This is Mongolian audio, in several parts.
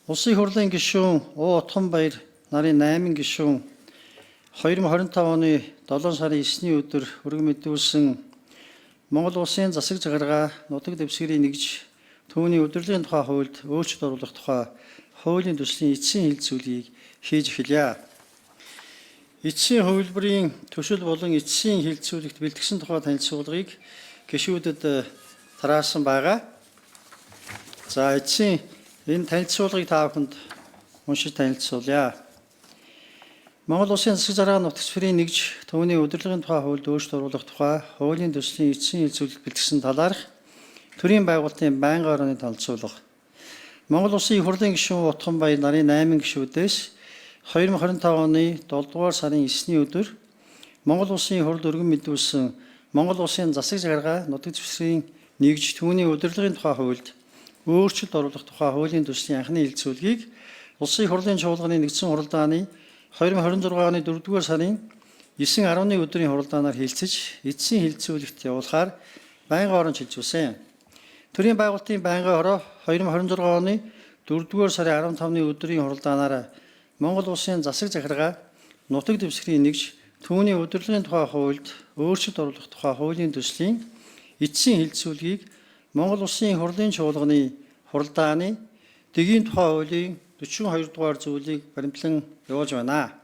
Улсын хурлын гишүүн Уу Отгонбаяр нарын 8 гишүүн 2025 оны 7 сарын 9-ний өдөр өргөн мэдүүлсэн Монгол Улсын засаг захиргаа нутаг дэвсгэрийн нэгж түүний удирдлагын тухай хуульд өөрчлөлт оруулах тухай хуулийн төслийн эцсийн хэлэлцүүлгийг хийж эхэлье. Эцсийн хувилбарын төсөл болон эцсийн хэлэлцүүлэгт бэлтгэсэн тухай танилцуулгыг гишүүдэд тараасан байгаа. За, эцсийн энэ танилцуулгыг та бүхэнд уншиж танилцуулъя. Монгол Улсын засаг захиргаа нутаг дэвсгэрийн нэгж түүний удирдлагын тухай хуульд өөрчлөлт оруулах тухай хуулийн төслийн эцсийн хэлэлцүүлэгт бэлтгэсэн талаарх төрийн байгуулалтын байнгын орооны танилцуулга. Монгол Улсын их хурлын гишүүн Утганбаяр нарын 8 гишүүдээс 2025 оны 7 дугаар сарын 9-ний өдөр Монгол Улсын их хурл өргөн мэдүүлсэн Монгол Улсын засаг захиргаа нутаг дэвсгэрийн нэгж түүний удирдлагын тухай хуульд өөрчлөлт оруулах тухай хуулийн төслийн анхны хэлэлцүүлгийг Улсын их хурлын чуулганы нэгдсэн хуралдааны 2026 оны 4-р сарын 9.11 өдрийн хуралдаанаар хэлэлцэж эцсийн хэлэлцүүлэгт явуулахаар байнгын оронд шилжүүлсэн. Төрийн байгуулалтын байнгын хороо 2026 оны 4-р сарын 15-ны өдрийн хуралдаанаар Монгол Улсын засаг захиргаа нутаг дэвсгэрийн нэгж түүний удирдлагын тухай хуульд өөрчлөлт оруулах тухай хуулийн төслийн эцсийн хэлэлцүүлгийг Монгол Улсын хурлын чуулганы хуралдааны дэгийн тухай хуулийн 42 дугаар зүйлийг баримтлан явуулж байна.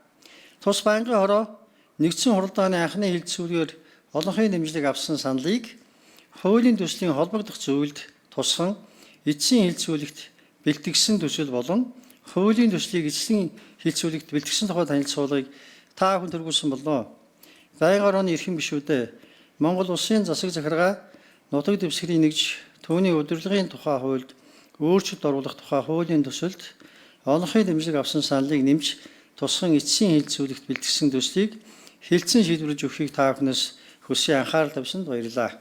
Тус байнгын хороо нэгдсэн хуралдааны анхны хэлэлцүүлгээр олонхын дэмжлэг авсан саналыг хуулийн төслийн холбогдох зүйлд тусган эцсийн хэлэлцүүлэгт бэлтгэсэн төсөл болон хуулийн төслийг эцсийн хэлэлцүүлэгт бэлтгэсэн тухай танилцуулгыг та бүхэн төрүүлсэн болно. Байнгын орооны эрхэм гишүүдээ, Монгол Улсын засаг захиргаа нутаг дэвсгэрийн нэгж түүний удирдлагын тухай хуульд өөрчлөлт оруулах тухай хуулийн төсөлд олонхын дэмжлэг авсан саналыг нэмж тусган эцсийн хэлэлцүүлэгт бэлтгэсэн төслийг хэлэлцэн шийдвэрлэж өгөхийг та бүхнээс хүсье. Анхаарал тавьсанд баярлалаа.